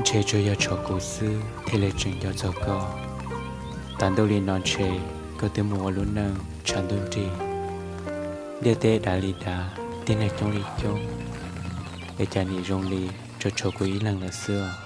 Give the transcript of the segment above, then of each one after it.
Ntshe tsuas yog tshuav kuv xwb thiaj li tseem nco txog koj. Tav ntuj li no ntshe koj twb mus ua lub neej tshav ntuj nrig. Ntiaj teb dav li dav, tib neeg coob li coob, es cas nim zoo li tsuas tshuav kuv ib leeg lawm xwb os.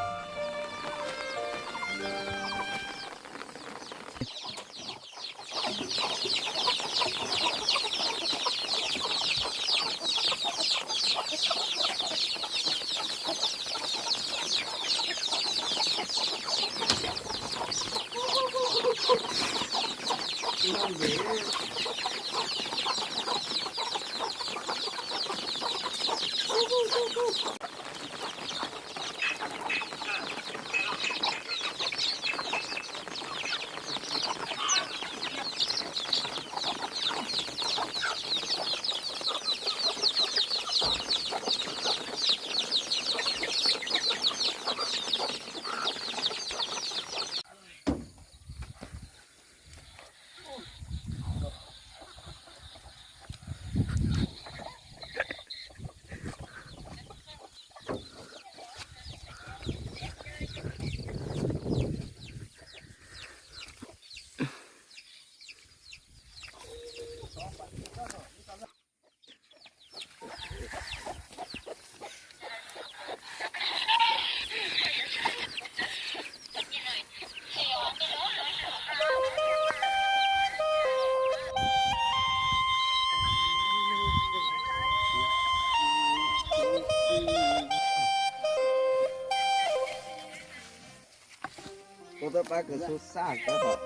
Ua tuaj pab kws xub xaj koj hom.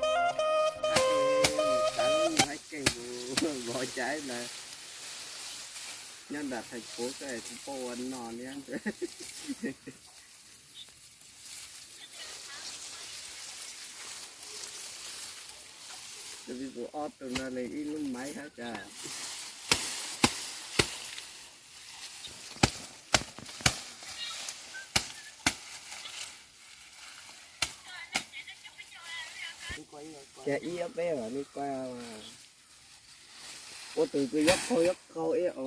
Tawv haib keej, vov cai lawm. Nyob nram Thaj Puv koj kuv pab ua no thiab. Kuv ob tug no nws ib lub maiv hab cas. Cas ib ob peb os, nej kuaj ua tus kws yob qaug yob qaug ib os.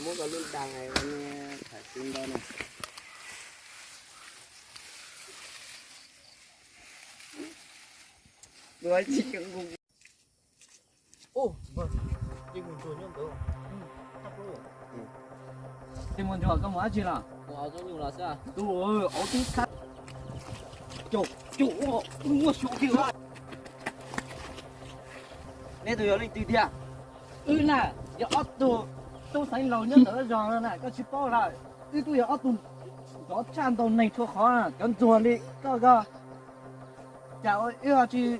Muab koj lub dag tham tsis nto na. Tus mus ntsuag koj mus dab tsi los? Tus auv twb thab. Neb tus yog leej twg tiag? Wb na, yog ob tug tub xeev laus nyob ntawm zos no na, koj tsis paub lawm. Wb twb yog ob tug nrov tshaj ntau neeg txhua qhov na, cov ntsuag li koj ko. Cas ua wb ho tsis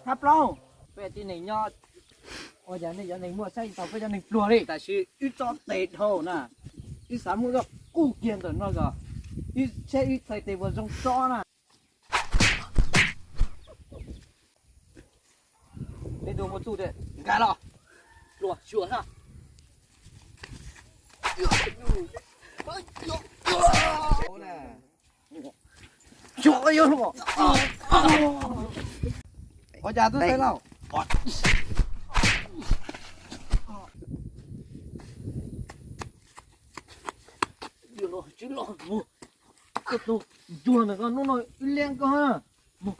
thab plaub? Peb tib neeg nyob ua cas nej cov neeg muaj saib tsis taus peb cov neeg pluag li. Tam sim wb tso tes dhau na, wb xav muab koj kuj kiag ntawm no kom wb saib wb txhais tes puas zoo tso na. Neb tus muaj txuj tiag, nkag los. Pluag xyuas na. Ua cas twb txaij lauj? Tsis los mus, koj tus ntsuag ntawm ko hnub no wb liab koj. Mus,